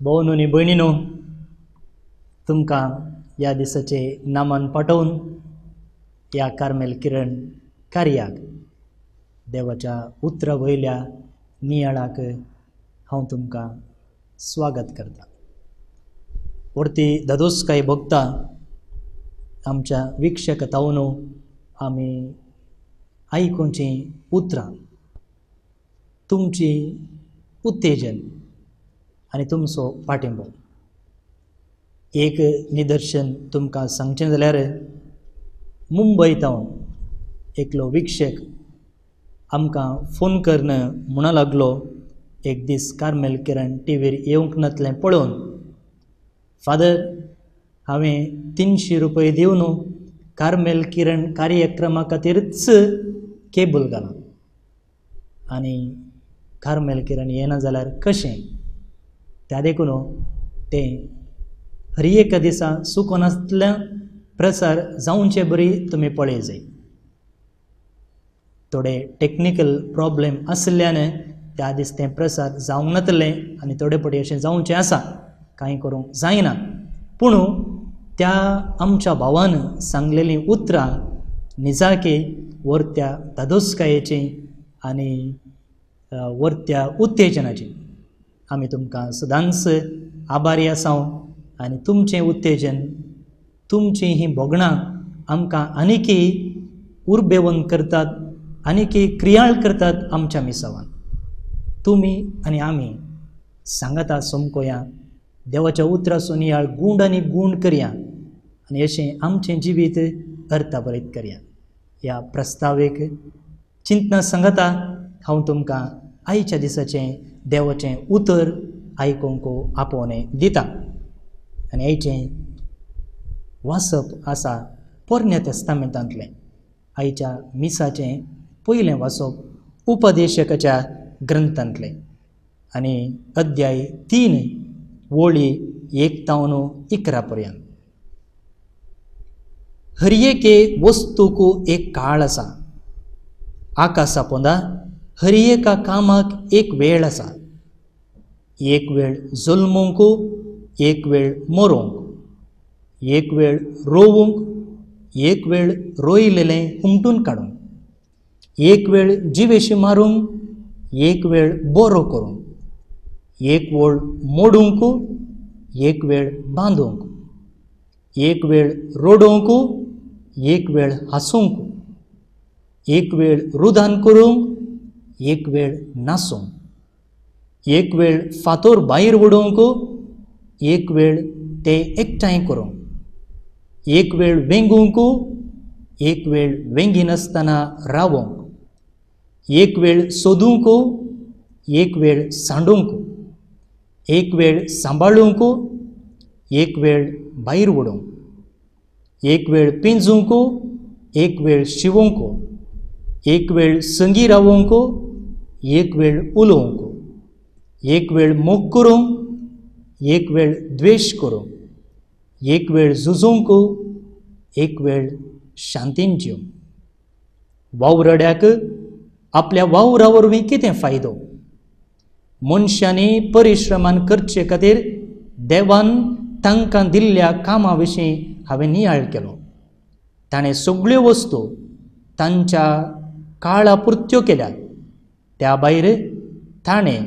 भोवन आनी भयणीनो, तुमकां ह्या दिसाचे नामान पाठोवन ह्या कार्मेल किरण कार्याक देवाच्या उतरा वयल्या नियाळाक हांव तुमकां स्वागत करता. व्हडती धादोसकाय भोगता आमच्या विक्षक तावनो आमी आयकुचीं उतरां, तुमची उत्तेजन आनी तुमचो पाठिंबो. एक निदर्शन तुमकां सांगचें जाल्यार मुंबय तावन एकलो विक्षक आमकां फोन करून म्हणा लागलो, एक दीस कार्मेल किरण टीव्हीर येवंक नातलें पळोवन, फादर हांवें 300 रुपये दिवन कार्मेल किरण कार्यक्रमा खातीरच केबल घाला आनी कार्मेल किरण येना जाल्यार कशें? त्या देखून तें हर एका दिसा चुकनासल्या प्रसार जावचे बरी तुमी पळय जाय. थोडे टेक्निकल प्रॉब्लेम आशिल्ल्यान त्या दीस तें प्रसार जावंक नातलें आनी थोडे फावटी अशें जावचें आसा, कांय करूंक जायना. पूण त्या आमच्या भावान सांगलेलीं उतरां निजाकी वरत्या धादोसकायेचीं आनी वरत्या उत्तेजनाचीं. आमी तुमकां सदांच आभारी आसा आनी तुमचें उत्तेजन, तुमचीं हीं भोगणां आमकां आनीकी उर्बेवंत करतात, आनीकी क्रियाळ करतात आमच्या मिसावान. तुमी आनी आमी सांगाता समकोया, देवाच्या उतराचो नियाळ गूंड आनी गूंड करया आनी अशें आमचें जिवीत अर्थाभरीत करया. ह्या प्रस्तावेक चिंतना सांगता हांव तुमकां आयच्या दिसाचें देवाचें उतर आयकूंक आपोवणें दिता. आनी आयचें वाचप आसा पोरण्या तेस्तामेंतांतलें. आयच्या मिसाचें पयलें वाचप उपदेशकाच्या ग्रंथांतलें आनी अध्याय 3 वळी 1 तावन 11 पर्यंत. हर एके वस्तूक एक काळ आसा, आकाशा पोंदा हर एका कामाक एक वेळ आसा. एक वेळ जल्मूंक, एक वेळ मरूंक, एक वेळ रोवूंक, एक वेळ रोयलेलें हुमटून काडूंक, एक वेळ जिवेशी मारूंक, एक वेळ बरो करूंक, एक वेळ मोडूंक, एक वेळ बांदूंक, एक वेळ रडोवंक, एक वेळ हांसूंक, एक वेळ रुदान करूंक, एक वेळ नासूंक, एक वेळ फातोर भायर उडोवंक, एक वेळ ते एकठांय करूंक, एक वेळ वेंगूंक, एक वेळ वेंगिनासतना रावोंक, एक वेळ सोदूंक, एक वेळ सांडूंक, एक वेळ सांबाळूंक, एक वेळ भायर उडोवंक, एक वेळ पिंजूंक, एक वेळ शिवूंक, एक वेळ संगी रावोवंक, एक वेळ उलोवंक, एक वेळ मोग करूंक, एक वेळ द्वेश करूंक, एक वेळ झुजूंक, एक वेळ शांतीन जिवंक. वावरड्याक आपल्या वावरा वरवीं कितें फायदो? मनशांनी परिश्रमान करचे खातीर देवान तांकां दिल्ल्या कामा विशीं हांवें नियाळ केलो. ताणें सगळ्यो वस्तू तांच्या काळा पुरत्यो केल्यात. त्या भायर ताणें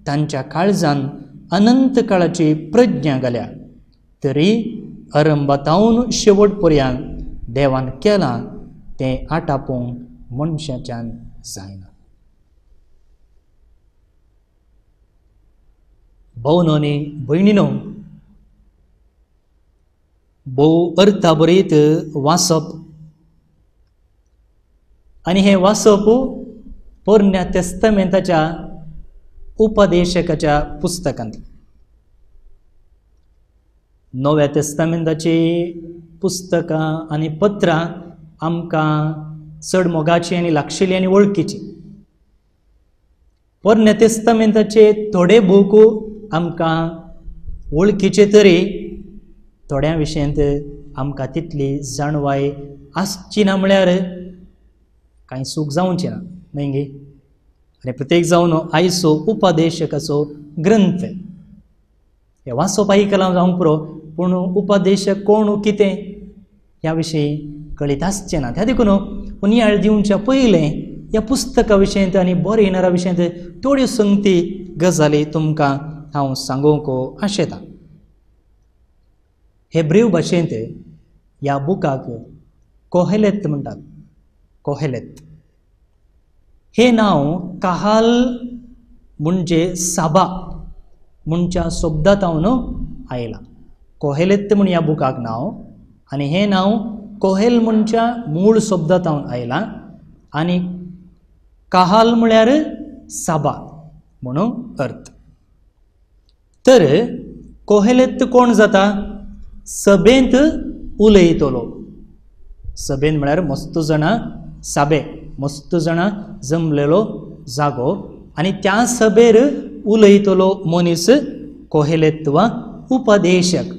तांच्या काळजान अनंत काळाची प्रज्ञा घाल्या. तरी अरंभातावन शेवट पर्यंत देवान केलां तें आटापूंक मनशाच्यान जायना. भोवनो आनी भयणीनो, भोव अर्था बरयत वाचप आनी हें वाचप पोरण्या तेस्तामेंताच्या उपदेशकाच्या पुस्तकांतलें. नव्या तेस्तामेंताची पुस्तकां आनी पत्रां आमकां चड मोगाची आनी लागशिल्ली आनी वळखीची. पोरण्या तेस्तामेंताचे थोडे बूक आमकां वळखीचे तरी थोड्या विशयांत आमकां तितली जाणवाय आसची ना, म्हळ्यार कांय चूक जावची ना, न्हय गे? आनी प्रत्येक जावन आयचो उपदेशकाचो ग्रंथ हे वाचप आयकलां जावंक पुरो, पूण उपदेशक कोण कितें ह्या विशीं कळीत आसचें ना. त्या देखून नियाळ दिवच्या पयलें ह्या पुस्तका विशयांत आनी बरयणारा विशयांत थोड्यो संगती गजाली तुमकां हांव सांगूंक आशेतां. हेब्रेव भाशेंत ह्या बुकाक कोहेलेत म्हणटात. कोहेलेत हें नांव काहाल म्हणजे साबा म्हणच्या शब्दांतून आयलां. कोहेलेत म्हूण ह्या बुकाक नांव आनी हें नांव कोहेल म्हणच्या मूळ शब्दांतून आयलां आनी काहाल म्हळ्यार साबा म्हणून अर्थ. तर कोहेलेत कोण जाता? सभेंत उलयतलो. सभेंत म्हळ्यार मस्त जाणां साबे, मस्त जाणां जमलेलो जागो आनी त्या सभेर उलयतलो मनीस कोहेलेत वा उपदेशक.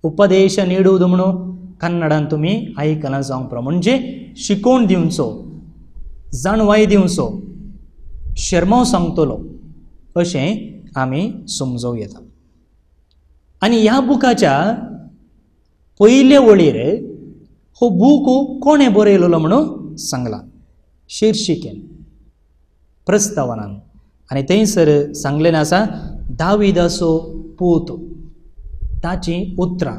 उपदेश निडूद म्हणून कन्नडान तुमी आयकलां जावंक पुरो, म्हणजे शिकोवन दिवचो, जाणवाय दिवचो, शर्माव सांगतलो अशें आमी समजूं येता. आनी ह्या बुकाच्या पयले वळीर हो बूक कोणें बरयलेलो म्हणून सांगलां शिर्शिकेन, प्रस्तावनान. आनी थंयसर सांगलेलें आसा दाविदाचो पूत, ताचीं उतरां,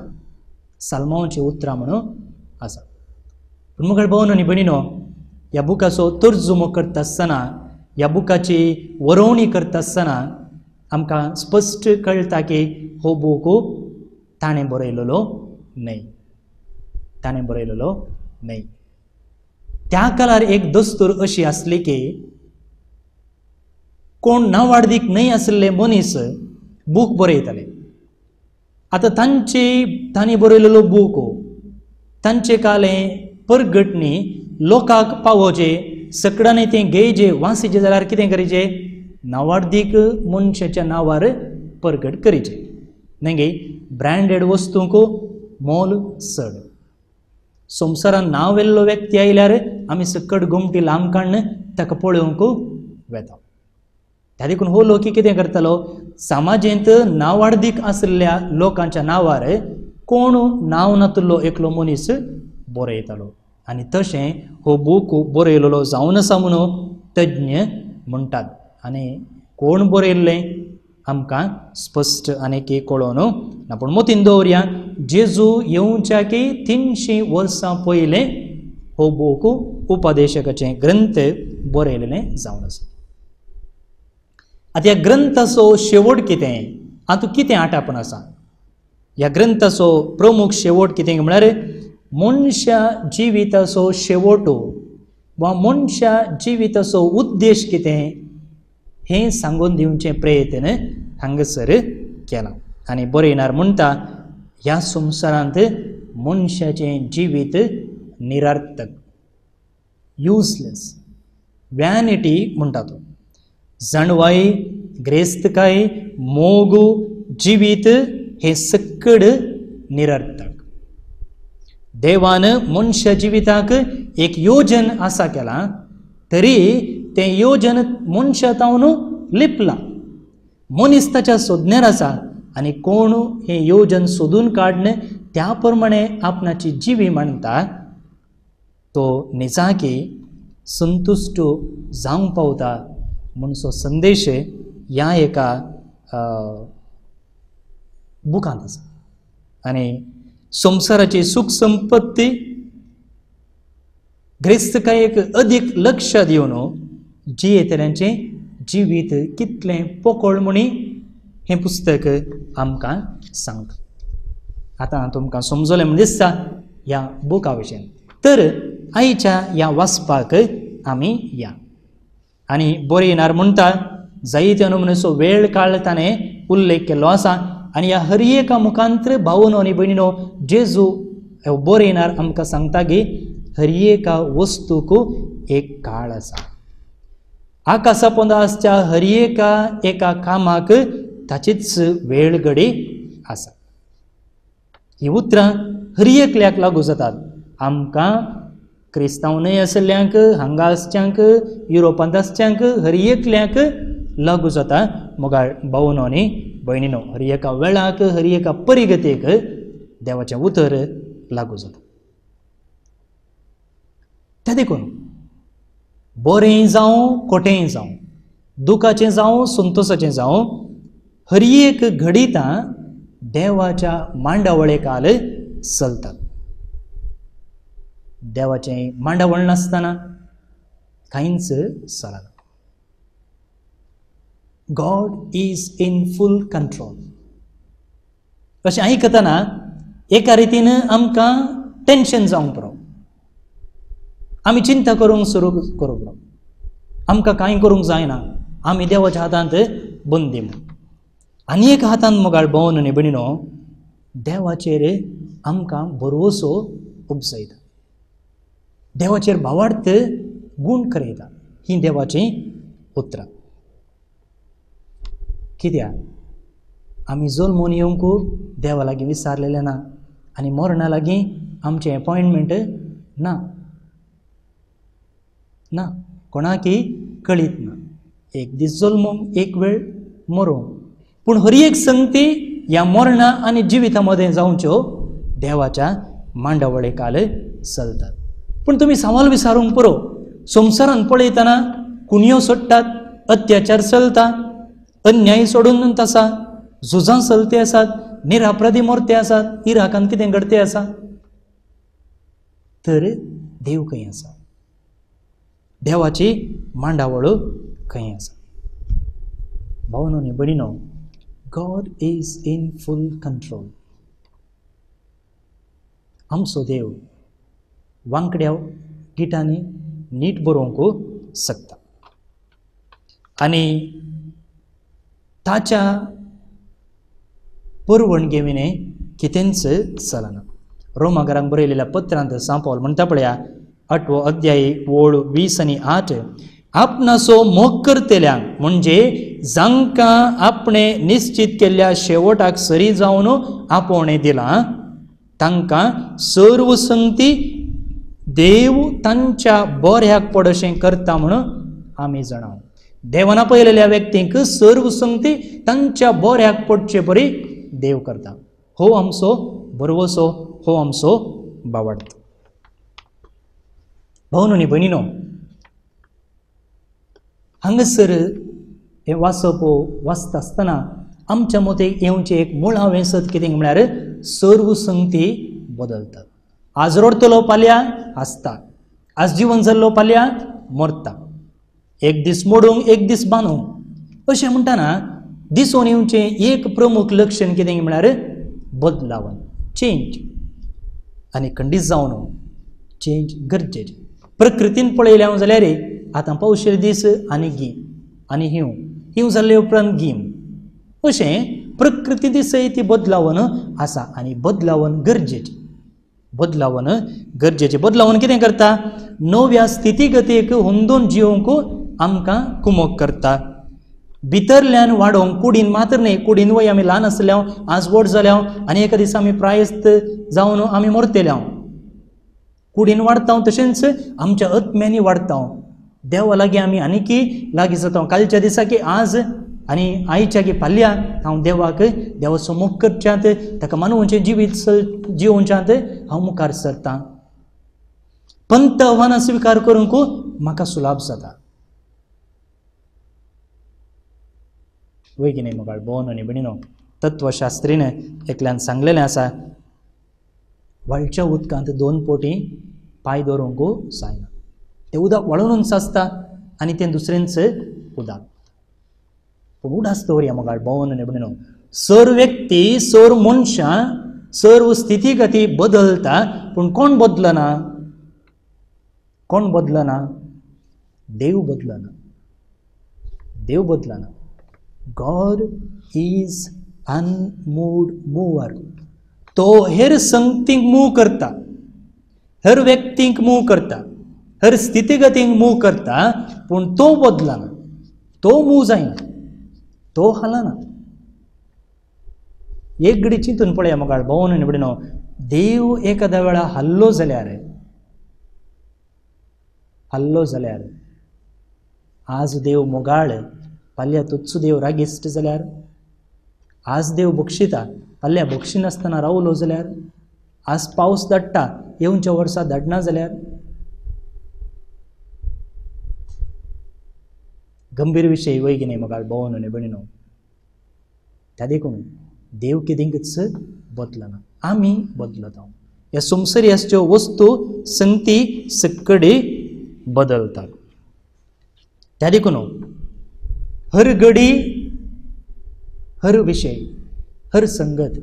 साल्मांवचीं उतरां म्हणून आसा. पूण मुखार भोवन आनी भयणीनो, ह्या बुकाचो तर्जुमो करता आसतना, ह्या बुकाची वरोवणी करता आसतना आमकां स्पश्ट कळटा की हो बूक ताणें बरयलेलो न्हय, ताणें बरयलेलो न्हय. त्या काळार एक दस्तूर अशी आसली की कोण नावाडदीक न्हय आशिल्ले मनीस बूक बरयताले. आतां तांचे तांणी बरयलेलो बूक तांचे काले परगटणी लोकांक पावोवचे, सकडांनी तें घेयचे वासीचे जाल्यार कितें करीचे, नावाडदीक मनशाच्या नांवार परगट करीचे. न्हय गे, ब्रँडेड वस्तूंक मोल चड. संवसारान नांव व्हेल्लो व्यक्ती आयल्यार आमी सकट गोमटी लांब काडून ताका पळोवंक वेता. त्या देखून हो लोक कितें करतालो, समाजेंत नावाडदीक आशिल्ल्या लोकांच्या नांवार कोण नांव नातिल्लो एकलो मनीस बरयतालो. आनी तशें हो बूक बरयलेलो जावन आसा म्हणून तज्ञ म्हणटात. आनी कोण बरयल्लें आमकां स्पश्ट आनी की कळोन ना, पूण मतीन दवरया जेजू येवच्या की 300 वर्सां पयलें हो बूक उपदेशकाचें ग्रंथ बरयलेलें जावन आसा. आतां ह्या ग्रंथाचो शेवट कितें, आतां कितें आटापण आसा, ह्या ग्रंथाचो प्रमुख शेवट कितें म्हळ्यार मनशा जिविताचो शेवट वा मनशा जिविताचो उद्देश कितें हें सांगून दिवचें प्रयत्न हांगासर केला. आनी बरयणार म्हणटा ह्या संवसारांत मनशाचें जिवीत निरार्थक, युजलेस, व्हॅनिटी म्हणटा तो. जाणवाय, ग्रेस्तकाय, मोग, जिवीत हें सकड निरर्थक. देवान मनशा जिविताक एक योजन आसा केलां तरी तें योजन मनशा तावन लिपलां. मनीस ताच्या सोदण्यार आसा आनी कोण हें योजन सोदून काडून त्या प्रमाणे आपणाची जिवी मांडटा तो निजाकी संतुश्ट जावंक पावता म्हणसो संदेश ह्या एका बुकांत आसा. आनी संवसाराची सुख संपत्ती ग्रेस्तकायेक अदीक लक्ष दिवन जियेतल्यांचें जिवीत कितलें पोकळ म्हणी हें पुस्तक आमकां सांगता. आतां तुमकां समजलें म्हण दिसता ह्या बुका विशयन. तर आयच्या ह्या वाचपाक आमी या. आनी बरयणार म्हणटा जायते नमुन्याचो वेळ काळ ताणें उल्लेख केल्लो आसा. आनी ह्या हर एका मुखांत्र भावनो आनी भयणीनो जेजू बरयणार आमकां सांगता की हर एका वस्तूक एक काळ आसा. आकाशा पोंदा आसच्या हर एका एका कामाक ताचीच वेळ घडी आसा. ही उतरां हर एकल्याक लागू जातात. आमकां क्रिस्तांव न्हय आशिल्ल्यांक, हांगा आसच्यांक, युरोपांत आसच्यांक, हर एकल्याक लागू जाता. मोगाळ भावनो आनी भयणीनो, हर एका वेळाक, हर एका परिगतेक देवाचें उतर लागू जाता. त्या देखून बरें जावं खोटें जावं, दुखाचें जावं संतोशाचें जावं, हर एक घडितां देवाच्या मांडावळेकाल चलतात. देवाचें मांडावळ नासतना कांयच चलना. God is in full control. अशें आयकतना एका रितीन आमकां टेन्शन जावंक पुरो, आमी चिंता करूंक सुरू करूंक पुरो, आमकां कांय करूंक जायना, आमी देवाच्या हातांत बंदी म्हूण. आनी एक हातांत मोगाळ भोवन आनी भयणीनो देवाचेर आमकां भरवसो उपजयता, देवाचेर भावार्थ गूण करयता. हीं देवाचीं उतरां. कित्याक आमी जल्मून येवंक देवा लागीं विसारलेलें ना आनी मरणा लागीं आमचें एपॉयंटमेंट ना ना, कोणाकय कळीत ना. एक दीस जल्मूंक, एक वेळ मरूंक, पूण हर एक संगती ह्या मरणा आनी जिविता मदें जावच्यो देवाच्या मांडावळेकाल चलतात. पूण तुमी सवाल विचारूंक पुरो, संवसारान पळयतना कुणयो सोडटात, अत्याचार चलता, अन्याय सोडून आसा, झुजां चलते आसात, निरापराधी मरते आसात, इराकान कितें घडते आसा, तर देव खंय आसा, देवाची मांडावळ खंय आसा? भावनो आनी भयणीनो, God is in full control. आमचो देव वांकड्या गिटांनी नीट बरोवंक शकता. आनी ताच्या परवणगे विणें कितेंच चलना. रोमाकारांक बरयलेल्या पत्रांत सांत पावल म्हणटा पळया 8वो अध्याय ओळ 20 आनी 8, आपणाचो मोग करतल्यांक म्हणजे जांकां आपणे निश्चित केल्ल्या शेवटाक सरी जावन आपोवणें दिलां तांकां सर्व संगती देव तांच्या बऱ्याक पडशें करता म्हणून आमी जाणां. देवान आपयलेल्या व्यक्तींक सर्व संगती तांच्या बऱ्याक पडचे परी देव करता. हो आमचो बरवसो, हो आमचो बावडत. भावनो न्ही भयणीनो, हांगासर हें वाचप वाचता आसतना आमच्या मतेक येवचें एक मुळावें सत कितें म्हळ्यार सर्व संगती बदलतात. आज रडटलो फाल्यां हांसता, आज जिवन जाल्लो फाल्यां मरता, एक दीस मोडूंक एक दीस बांदूंक. अशें म्हणटना दिसून येवचें एक प्रमुख लक्षण कितें म्हळ्यार बदलावन, चेंज. आनी खंडीत जावन चेंज गरजेचें. प्रकृतीन पळयलें जाल्यार आतां पावशेर दीस आनी गीम आनी हिंव, हिंव जाल्ले उपरांत गीम, अशें प्रकृती सयत ती बदलावन आसा. आनी बदलावन गरजेचें, बदलावन गरजेचें. बदलावन कितें करता? नव्या स्थितीगतीक हुंदून जिवंक आमकां कुमक करता. भितरल्यान वाडोवंक, कुडीन मात्र न्हय, कुडीन वय आमी ल्हान आसल्या आज व्हड जाल्या आनी एका दिसा आमी प्रायस्त जावन आमी मरतल्या. कुडीन वाडता तशेंच आमच्या आत्म्यांनी वाडता. देवा लागीं आमी आनीकी लागीं जाता. कालच्या दिसा की आज आनी आयच्या की फाल्यां हांव देवाक देवाचो मोग करच्यांत, ताका मानवचें जिवीत जिवोवच्यांत हांव मुखार सरतां. पंत आव्हानां स्विकार करूंक म्हाका सुलाभ जाता. वय की न्हय मोगाळ भोवन आनी भयणीनो, तत्वशास्त्रीन एकल्यान सांगलेलें आसा, व्हाळच्या उदकांत 2 पोटी पांय दवरूंक जायना. तें उदक व्हाळूनच आसता आनी तें दुसरेंच उदक. पूण उडास दवरया मोगाळ भोवन आनी भयणीनो, सर्व व्यक्ती, सर्व मनशां, सर्व स्थितीगती बदलता, पूण कोण बदलना? कोण बदलना? देव बदलना, देव बदलना. God is unmoved mover. तो हेर संगतींक मूव करता, हर व्यक्तींक मूव करता, हर स्थितीगतींक मूव करता, पूण तो बदलना, तो मूव जायना, तो हालना. एक घडी चिंतून पळया मोगाळ भोवन आनी भयणीनो, देव एखाद्या वेळा हल्लो जाल्यार, हल्लो जाल्यार, आज देव मोगाळ फाल्यां तोच देव रागिश्ट जाल्यार, आज देव बक्षिता फाल्यां बक्षिनासतना रावलो जाल्यार, आज पावस धाडटा येवच्या वर्सा धाडना जाल्यार, गंभीर विशय वय की न्हय मोगाळ भोवन आनी भयणीनो. त्या देखून देव कितेंकच बदलना, आमी बदलता. ह्या संवसारी आसच्यो वस्तू संगती सकडी बदलतात. त्या देखून हर घडी, हर विशय, हर संगत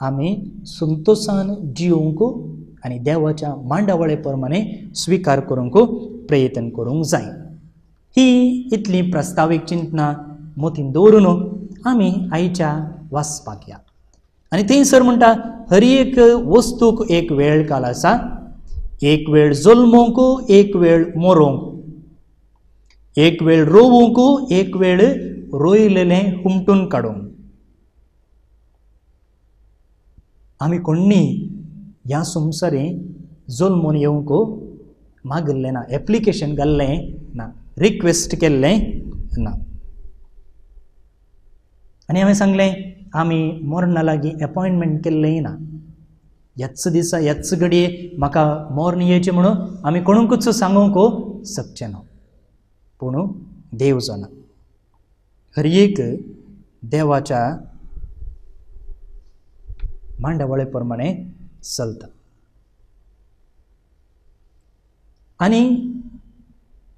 आमी संतोशान जिवंक आनी देवाच्या मांडावळे प्रमाणे स्विकार करूंक प्रयत्न करूंक जाय. ही इतली प्रस्तावीक चिंतना मतीन दवरून आमी आयच्या वाचपाक या. आनी थंयसर म्हणटा हर एक वस्तूक एक वेळ काल आसा, एक वेळ जल्मोवंक, एक वेळ मरोवंक, एक वेळ रोवूंक, एक वेळ रोयलेलें हुमटून काडूंक. आमी कोण्णी ह्या संवसारी जल्मून येवंक मागिल्लें ना, एप्लिकेशन घाल्लें ना, रिक्वेस्ट केल्लें ना. आनी हांवें सांगलें आमी मरणा लागीं एपॉयंटमेंट केल्लेंय ना. ह्याच दिसा ह्याच घडये म्हाका मर्ण येवचें म्हणून आमी कोणूकच सांगूंक शकचें ना. पूण देव जाणा, हर एक देवाच्या मांडावळे प्रमाणे चलता. आनी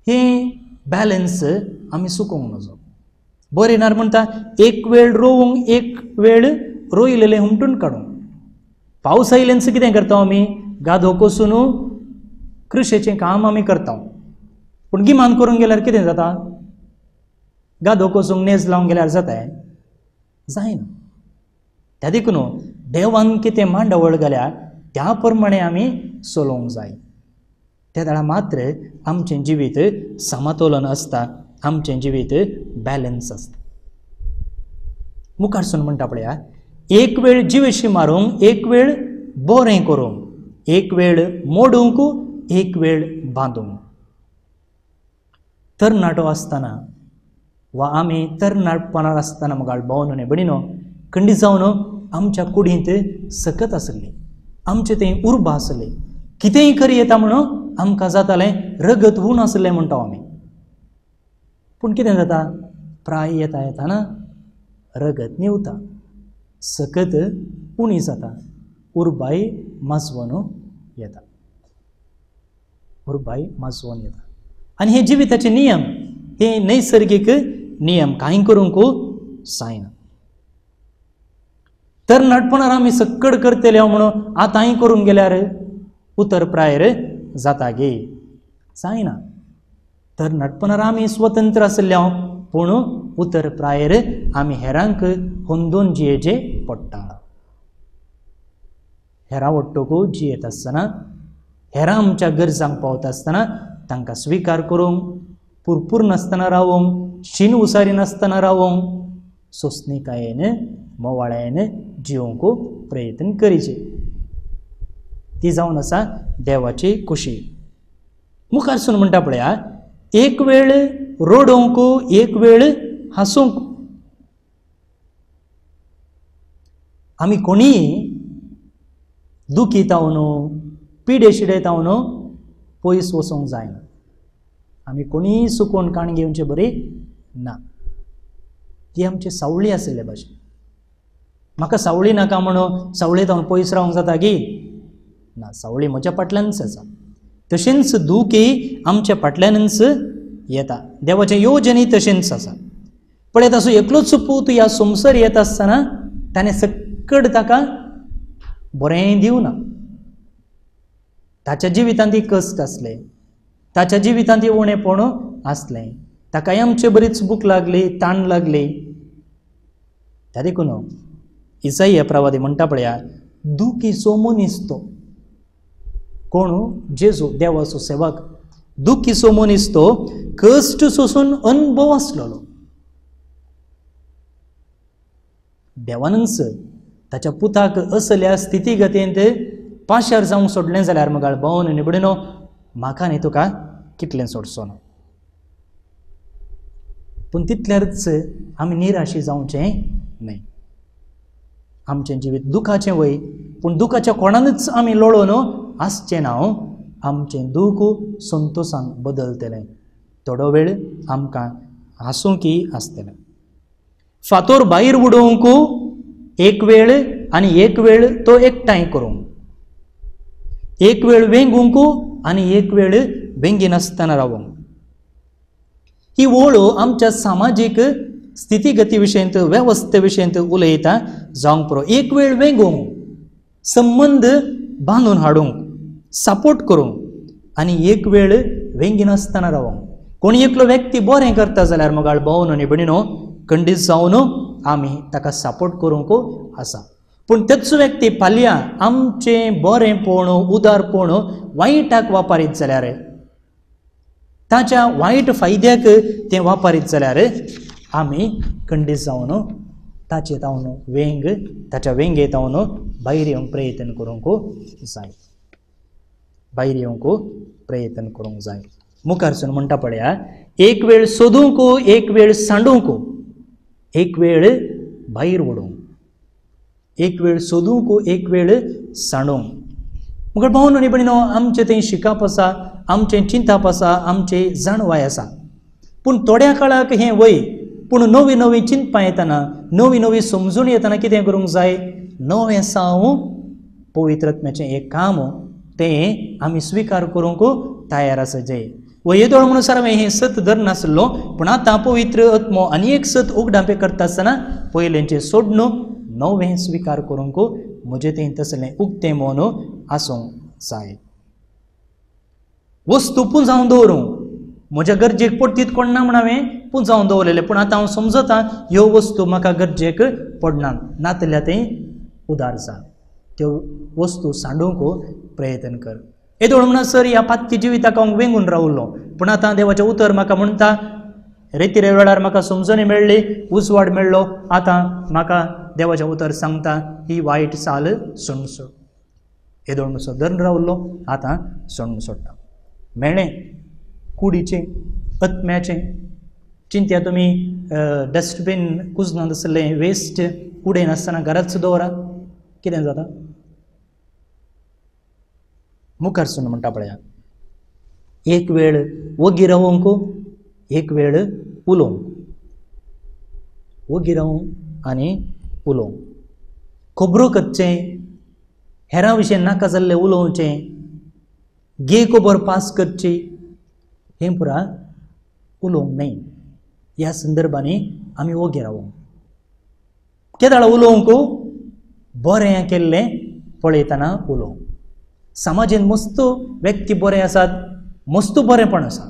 हें बॅलन्स आमी चुकोवंक नजो. बरें नार म्हणटा एक वेळ रोवूंक, एक वेळ रोयलेलें हुमटून काडूंक. पावस आयल्यान कितें करता आमी? गादो कोसून कृशेचें काम आमी करता. पूण गिमान करूंक गेल्यार कितें जाता? गादो कोसूंक नेज लावंक गेल्यार जाता? जायना. त्या देखून देवान कितें मांडावळ घाल्या त्या प्रमाणे आमी चलोवंक जाय. त्या वेळार मात्र आमचें जिवीत समतोलन आसता, आमचें जिवीत बॅलन्स आसता. मुखारसून म्हणटा पळया, एक वेळ जिवेशी मारूंक, एक वेळ बरें करूंक, एक वेळ मोडूंक, एक वेळ बांदूंक. तरणाटो आसतना वा आमी तरणाटपणार आसतना मुखार भोवन आनी भयणीनो खंडीत जावन आमच्या कुडींत सकत आसली, आमचे थंय उर्बा आसली, कितेंय करी येता म्हणून आमकां जातालें, रगत हून आसलें म्हणटा आमी. पूण कितें जाता, प्राय येता येताना रगत न्हिवता, सकत उणी जाता, उर्बाय माजवून येता, उर्बाय माजवून येता. आनी हे जिविताचे नियम, हे नैसर्गीक नियम, कांय करूंक जायना. तरणाटपणार आमी सक्कड करतले म्हणून आतांय करूंक गेल्यार उतर प्रायर जाता गे? जायना. तरणाटपणार आमी स्वतंत्र आसले पूण उतर प्रायर आमी हेरांक होंदून जियेचे पडटा. हेरां वट्टूक जियेत आसतना, हेरां आमच्या गरजांक पावता आसतना तांकां स्विकार करूंक, पुरपूर नासतना रावोंक, शीन उसारी नासतना रावोंक, सोंसणीकायेन मोवाळ्यान जिवंक प्रयत्न करीचे. ती जावन आसा देवाची खुशी. मुखारसून म्हणटा पळया, एक वेळ रडोवंक, एक वेळ हांसूंक. आमी कोणीय दुखी तावन पिडे शिडे तावन पयस वचूंक जायना. आमी कोणीय सुकोवन काण घेवचे बरी ना. ती आमची सावळी आशिल्ले भाशेन. म्हाका सावळी नाका म्हणून सावळी तावन पयस रावंक जाता की ना? सावळी म्हज्या फाटल्यानच आसा. तशेंच दुखी आमच्या फाटल्यानच येता. देवाचें योजनय तशेंच आसा. पळयत आसूं एकलोच पूत ह्या संवसार येत आसतना ताणें सक्कड ताका बरें दिवना. ताच्या जिवितांत ती कश्ट आसले, ताच्या जिवितांत ती उणेपण आसलें, ताकाय आमचे बरीच भूक लागली, ताण लागली. त्या देखून इसाई प्रवादी म्हणटा पळया, दुखीचो मनीस तो. कोण? जेजू, देवाचो सेवक. दुखीचो मनीस तो, कश्ट सोसून अनुभव आसलेलो. देवानच ताच्या पुताक असल्या स्थितीगतींत पाशार जावंक सोडलें जाल्यार मगाळ भोवन निबडिनो म्हाका न्ही तुका कितलें सोडचो ना. पूण तितल्यारच आमी निराशी जावचें न्हय. आमचें जिवीत दुखाचें वय, पूण दुखाच्या कोणानूच आमी लोळोवन आसचें ना. आमचें दूख संतोशान बदलतलें. थोडो वेळ आमकां हांसूंकी आसतलें. फातोर भायर उडोवंक एक वेळ आनी एक वेळ तो एकठांय करूंक, एक वेळ वेंगूंक आनी एक वेळ वेंगिनासतना रावूंक. ही ओळ आमच्या सामाजीक स्थितीगती विशयंत, वेवस्थे विशयंत उलयता जावंक पुरो. एक वेळ वेंगूंक, संबंद बांदून हाडूंक, सपोर्ट करूंक आनी एक वेळ वेंगिनासतना रावूंक. कोण एकलो व्यक्ती बरें करता जाल्यार मगाळ भोवन आनी भयणीनो खंडीत जावन आमी ताका सपोर्ट करूंक आसा. पूण तेच व्यक्ती फाल्यां आमचें बरेंपण, उदारपण वायटाक वापरीत जाल्यार, ताच्या वायट फायद्याक तें वापरीत जाल्यार आमी खंडीत जावन ताचे तावन वेंग, ताच्या वेंगे तावन भायर येवंक प्रयत्न करूंक जाय, भायर येवंक प्रयत्न करूंक जाय. मुखारसून म्हणटा पळया, एक वेळ सोदूंक, एक वेळ सांडूंक, एक वेळ भायर उडोवंक, एक वेळ सोदूंक, एक वेळ सांडूंक. मुखार भावन आनी भयणीनो आमचें थंय शिकप आसा, आमचें चिंतप आसा, आमचें जाणवाय आसा. पूण थोड्या काळाक हें वय, पूण नवी नवी चिंतपां येतना, नवी नवी समजून येतना कितें करूंक जाय? नवें साव पवित्र आत्म्याचें एक काम तें आमी स्विकार करूंक तयार आसा. जे वयेदोळ म्हणून सर हांवें हें सत धरनासलो, पूण आतां पवित्र आत्मो आनी एक सत उगडापें करता आसतना पयलेंचें सोडून नवें स्विकार करूंक म्हजें तें तसलें उक्तें मन आसूंक जाय. वस्तू पुंजावन दवरूंक, म्हज्या गरजेक पडतीत कोण ना म्हण हांवें पुंजावन दवरलेलें, पूण आतां हांव समजता ह्यो वस्तू म्हाका गरजेक पडना, नातल्या तें उदार जा, त्यो वस्तू सांडूंक प्रयत्न कर. येदोळ म्हणसर ह्या पातकी जिविताक हांव वेंगून रावलो, पूण आतां देवाचें उतर म्हाका म्हणटा, रेतिरे वेळार म्हाका समजणी मेळ्ळी, उजवाड मेळ्ळो, आतां म्हाका देवाचें उतर सांगता ही वायट चाल सोडून सोड. येदोळ म्हणसर धरून रावलो, आतां सोडून सोडटा. मेळ्ळें कुडीचें आत्म्याचें चिंत्या तुमी डस्टबीन कुजनांत आसलें वेस्ट उडयनासतना घराच दवरा, कितें जाता? मुखार सून म्हणटा पळया, एक वेळ वगी रावंक, एक वेळ उलोवंक. वगी रावंक आनी उलोवंक, खबरो करचें, हेरां विशीं नाका जाल्लें उलोवचें, गे खबर पास करची, हें पुरा उलोवंक न्हय. ह्या संदर्भांनी आमी वगी रावूंक. केदाळ उलोवंक? बरें केल्लें पळयतना उलोवंक. समाजेन मस्त व्यक्ती बरे आसात, मस्त बरेंपण आसा,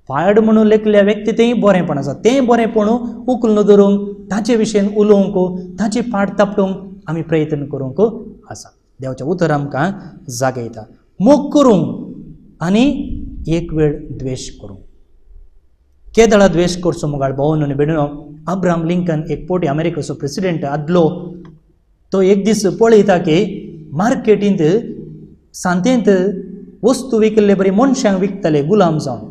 फायड म्हणून लेखल्या व्यक्ती तेंय बरेंपण आसा, तें बरेंपण उखलून धरूंक, ताचे विशयन उलोवंक, ताची पाट तापटूंक आमी प्रयत्न करूंक आसा. देवाचें उतर आमकां जागयता मोग करूंक आनी एक वेळ द्वेश करूंक. केदळा द्वेश करचो मुगाळ भावन आनी भयणीनो. अब्राहम लिंकन एक पोटी अमेरिकेचो प्रेसिडेंट आदलो, तो एक दीस पळयता की मार्केटींत सांतेंत वस्तू विकल्ले बरी मनशांक विकताले गुलाम जावन,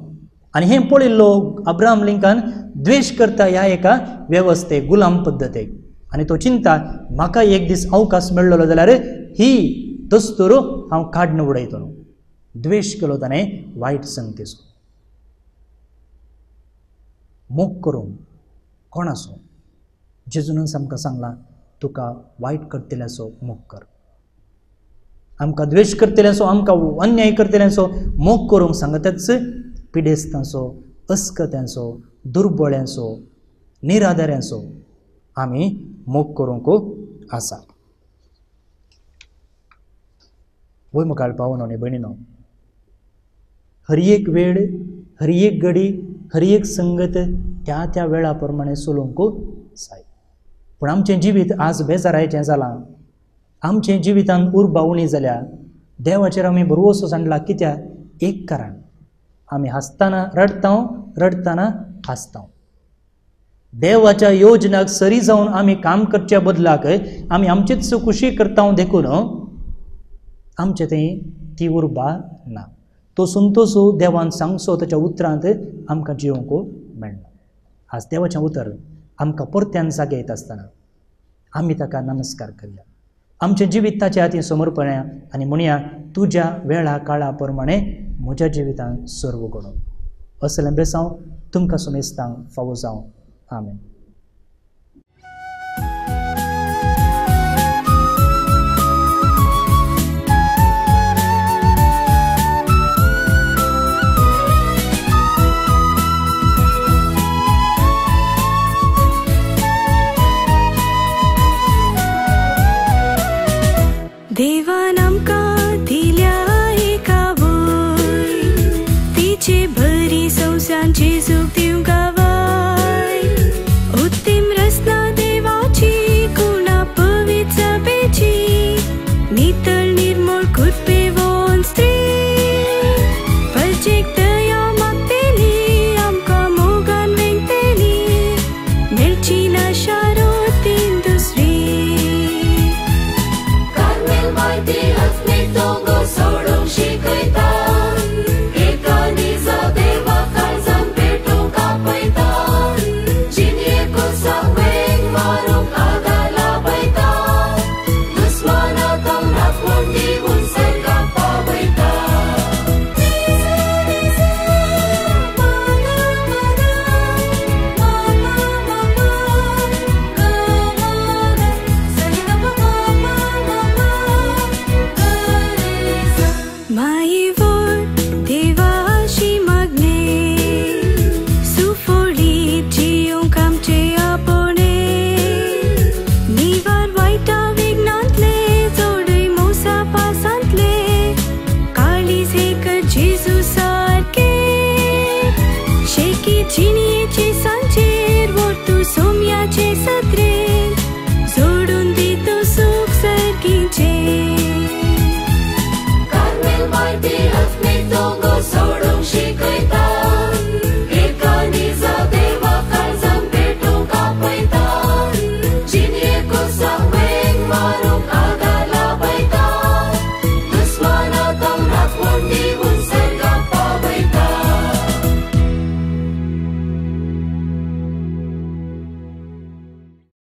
आनी हें पळयल्लो अब्राहम लिंकन द्वेश करता ह्या एका वेवस्थेक, गुलाम पद्दतेक, आनी तो चिंता म्हाका एक दीस अवकाश मेळ्ळो जाल्यार ही दस्तूर हांव काडून उडयतलो. द्वेश केलो ताणें वायट संगतेचो. मोग करूंक कोणाचो? जेजूनच आमकां सांगलां, तुका वायट करतल्याचो मोग कर. आमकां द्वेश करतल्यांचो, आमकां अन्याय करतल्यांचो मोग करूंक सांगताच पिडेस्तांचो, अस्कत्यांचो, दुर्बळ्यांचो, निराधाऱ्यांचो आमी मोग करूंक आसा. वय मुखार पावून आनी भयणीनो, हर एक वेळ, हर एक घडी, हर एक संगत त्या त्या वेळा प्रमाणे चलोवंक जाय. पूण आमचें जिवीत आज बेजारायचें जालां, आमचें जिवितांत उर्बा उणी जाल्या, देवाचेर आमी भरवंसो सांडला. कित्याक? एक कारण, आमी हांसतना रडटा, रडटना हांसता. देवाच्या योजनाक सरी जावन आमी काम करच्या बदलाक आमी आमचीच खुशी करता, देखून आमचें थंय ती उर्बा ना. तो संतोसो देवान सांगचो ताच्या उतरांत आमकां जिवंक मेळना. आज देवाचें उतर आमकां परत्यान जागयत आसतना आमी ताका नमस्कार करया, आमचें जिवीत ताच्या हातीन समर्पणया आनी म्हणया, तुज्या वेळा काळा प्रमाणे म्हज्या जिवितांत सर्व घडोवं. असलें बेसांव तुमकां सुमेस्तांक फावो जावं. आमेन. देवान आमकां दिल्या एका वय, तिचे बरी संवसांची.